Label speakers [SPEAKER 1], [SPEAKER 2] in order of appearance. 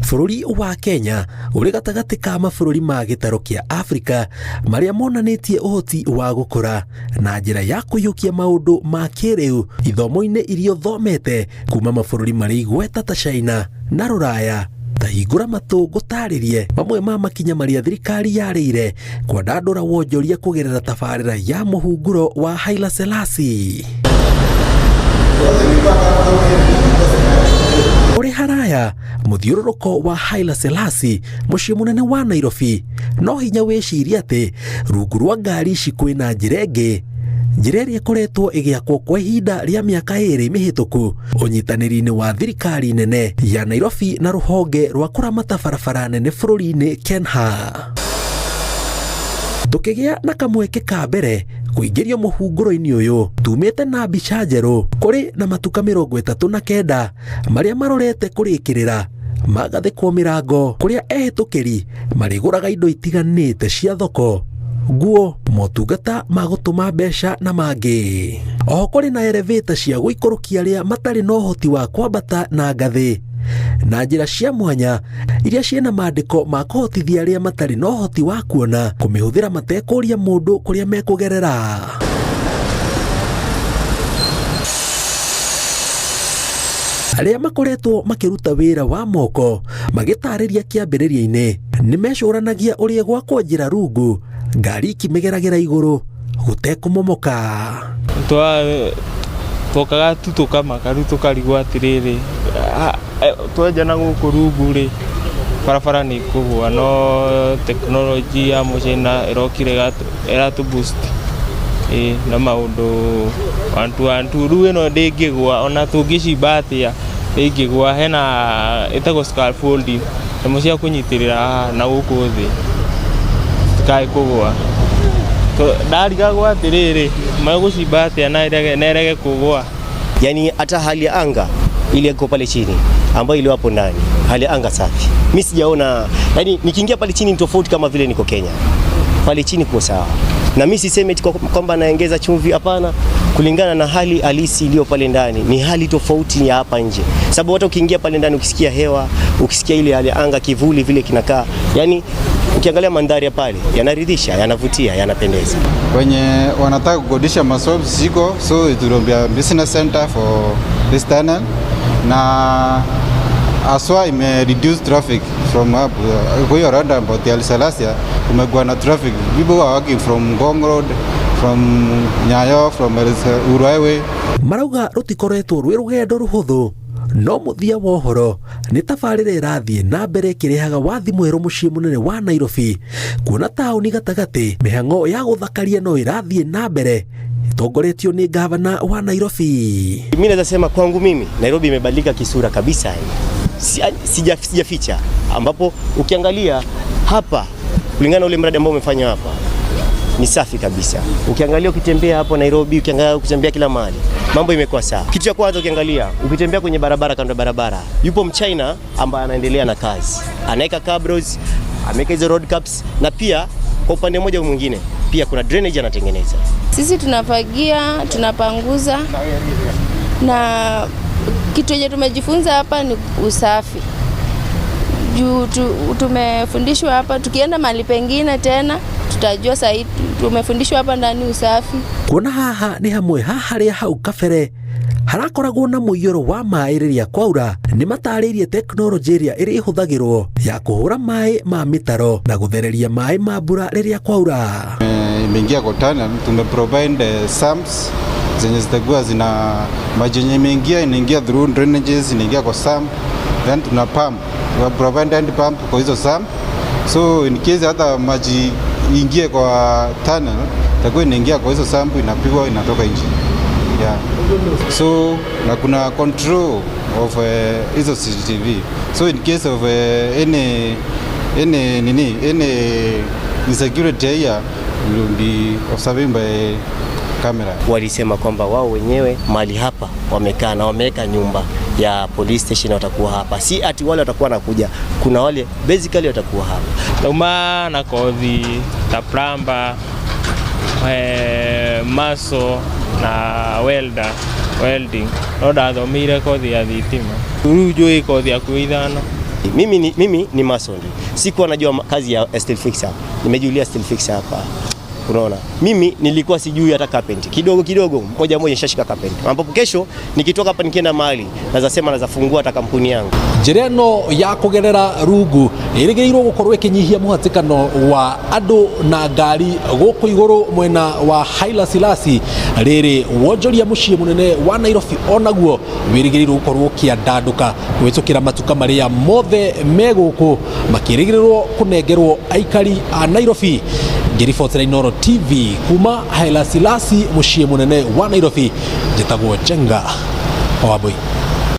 [SPEAKER 1] Bũrũri wa Kenya ũrĩ gatagatĩ ka mabũrũri ma gĩtarũ kĩa Afrika marĩa monanĩtie ũhoti wa gũkũra na njĩra ya kũiyũkia maũndũ ma kĩrĩu ithomo-inĩ iria ũthomete kuma mabũrũri marĩ igweta ta China na Rũraya. Ta hingũra matũ ngũtarĩrie mamwe ma makinya marĩa thirikari yarĩire kwandandũra wonjoria kũgerera tabarĩra ya mũhunguro wa Haile Selassie. Ũrĩ haraya mũthiũrũrũko wa Haile Selassie mũciĩ mũnene wa Nairobi, no hinya wĩcirie atĩ rungu rwa ngari ici kwĩna njĩra ĩngĩ, njĩra ĩrĩa ĩkoretwo ĩgĩakwo kwa ihinda rĩa mĩaka 2 mĩhĩtũku ũnyitanĩri-inĩ wa thirikari nene ya Nairobi na rũhonge rwa kũramata barabara nene bũrũri-inĩ KENHA. Tũkĩgĩa na kamweke ka mbere kũingĩrio mũhungũro-inĩ ũyũ tumĩte na mbica njerũ kũrĩ na matuka 39 marĩa marorete kũrĩkĩrĩra magathĩkwo mĩrango kũrĩa ehĩtũkĩri marĩgũraga indo itiganĩte cia thoko, nguo, motungata ma gũtũma mbeca na mangĩ. Oho kũrĩ na elevator cia gũikũrũkia arĩa matarĩ na ũhoti wa kwambata na ngathĩ na njĩra cia mwanya iria ciĩna maandĩko ma kũhotithia arĩa matarĩ na ũhoti wa kuona kũmĩhũthĩra matekũria mũndũ kũrĩa mekũgerera. Arĩa makoretwo makĩruta wĩra wa moko magĩtarĩria kĩambĩrĩria-inĩ nĩ mecũranagia ũrĩa gwakwo njĩra rungu ngari ikĩmĩgeragĩra igũrũ gũtekũmomoka.
[SPEAKER 2] Twokaga tu tũkamaka rĩu tũkarigwo atĩrĩrĩ, twenja na gũkũ rungu rĩ, barabara nĩ ikũgũa, no tekinoronjĩ ya mũchina ĩrokire ĩratũ boost na maũndũ one two one two. Rĩu ĩno ndĩngĩgũa ona tũngĩcimba atĩa ndĩngĩgũa, hena ĩtagwo scaffolding, nyamũ cia kũnyitĩrĩra haha na gũkũ thĩ citikae kũgũa. Ndarigagwo atĩrĩrĩ, megũcimba atĩa na ĩrege kũgũa?
[SPEAKER 3] Yani hata hali ya anga ile iko pale chini ambayo ile hapo ndani, hali ya anga safi. Mimi sijaona, yani nikiingia pale chini ni tofauti kama vile niko Kenya. Pale chini kuko sawa. Na mimi sisemi eti kwamba naongeza chumvi, hapana. Kulingana na hali halisi iliyo pale ndani ni hali tofauti ya hapa nje. Sababu hata ukiingia pale ndani ukisikia hewa, ukisikia ile hali ya anga, kivuli vile kinakaa, yani ukiangalia mandhari ya pale yanaridhisha, yanavutia, yanapendeza.
[SPEAKER 4] Wenye wanataka kukodisha mashops ziko, so it will be a business center for this tunnel, na aswa ime reduce traffic from up. Kwa hiyo roundabout ya Haile Selassie kumekuwa na traffic, people are working from Ngong Road, from Nyayo, from Uhuru Highway.
[SPEAKER 1] Marauga rũtikoretwo rwĩ rũgendo rũhũthũ, no mũthia wa ũhoro nĩ tabarĩra ĩrathiĩ na mbere ĩkĩrehaga wathi mwerũ mũciĩ mũnene wa Nairobi, kuona taũni gatagatĩ mĩhang'o ya gũthakaria no ĩrathiĩ na mbere ĩtongoretio nĩ gavana wa Nairobi.
[SPEAKER 3] Mimi naweza sema kwangu mimi Nairobi imebadilika kisura kabisa. Sijaficha, ambapo ukiangalia hapa kulingana na ule mradi ambao umefanywa hapa ni safi kabisa. Ukiangalia ukitembea hapo Nairobi, ukiangalia ukitembea kila mahali, mambo imekuwa sawa. Kitu cha kwanza ukiangalia, ukitembea kwenye barabara, kando ya barabara, yupo Mchina ambaye anaendelea na kazi. Anaweka cabros, ameweka hizo road caps, na pia kwa upande mmoja au mwingine pia kuna drainage anatengeneza.
[SPEAKER 5] Sisi tunafagia, tunapanguza, na kitu yenye tumejifunza hapa ni usafi. Juu tumefundishwa hapa, tukienda mahali pengine tena tutajua. Sahi tumefundishwa hapa ndani usafi.
[SPEAKER 1] Kuona haha nĩ hamwe ha harĩa hau kabere harakoragwo na mũiyũro wa maĩ rĩrĩa kwaura, nĩ matarĩirie tekinoronjĩ ĩrĩa ĩrĩhũthagĩrwo ya kũhũra maĩ ma mĩtaro na gũthereria maĩ ma mbura rĩrĩa kwaura.
[SPEAKER 4] Imeingia kwa tunnel, tumeprovide sumps zenye zitakuwa zina maji yenye imeingia inaingia through drainages, inaingia kwa sump, then tuna pump, we provide hand pump kwa hizo sump, so in case hata maji ingie kwa tunnel itakuwa inaingia kwa hizo sump, inapigwa, inatoka nje, yeah. So na kuna control of hizo CCTV, so in case of any nini, any insecurity here will be observing by camera.
[SPEAKER 3] Walisema kwamba wao wenyewe mahali hapa wamekaa na wameweka nyumba ya police station, watakuwa hapa, si ati wale watakuwa nakuja, kuna wale basically watakuwa hapa.
[SPEAKER 2] Ndauma na kothi ta plumber, mason na welder, welding, no ndathomeire kothi ya thitima. Rĩu njũĩ kothi hakuhĩ 5.
[SPEAKER 3] Mimi ni mason, sikuwa najua kazi ya steel fixer, nimejulia steel fixer hapa. Unaona, mimi nilikuwa sijui hata carpentry, kidogo kidogo, moja moja nishashika carpentry, ambapo kesho nikitoka hapa nikienda mahali naweza sema naweza fungua hata kampuni yangu.
[SPEAKER 1] Njĩra ĩno ya kũgerera rungu ĩrĩgĩrĩirwo gũkorwo ĩkĩnyihia mũhatĩkano wa andũ na ngari gũkũ igũrũ mwena wa Haila Selassie. Rĩrĩ wonjoria mũciĩ mũnene wa Nairobi onaguo wĩrĩgĩrĩirwo gũkorwo ũkĩandandũka kũhĩtũkĩra matuka marĩa mothe me gũkũ makĩrĩgĩrĩrwo kũnengerwo aikari a Nairobi. Ngĩribotera Inooro TV kuma Haila Selassie, mũciĩ mũnene wa Nairobi, njĩtagwo Njenga Wambui.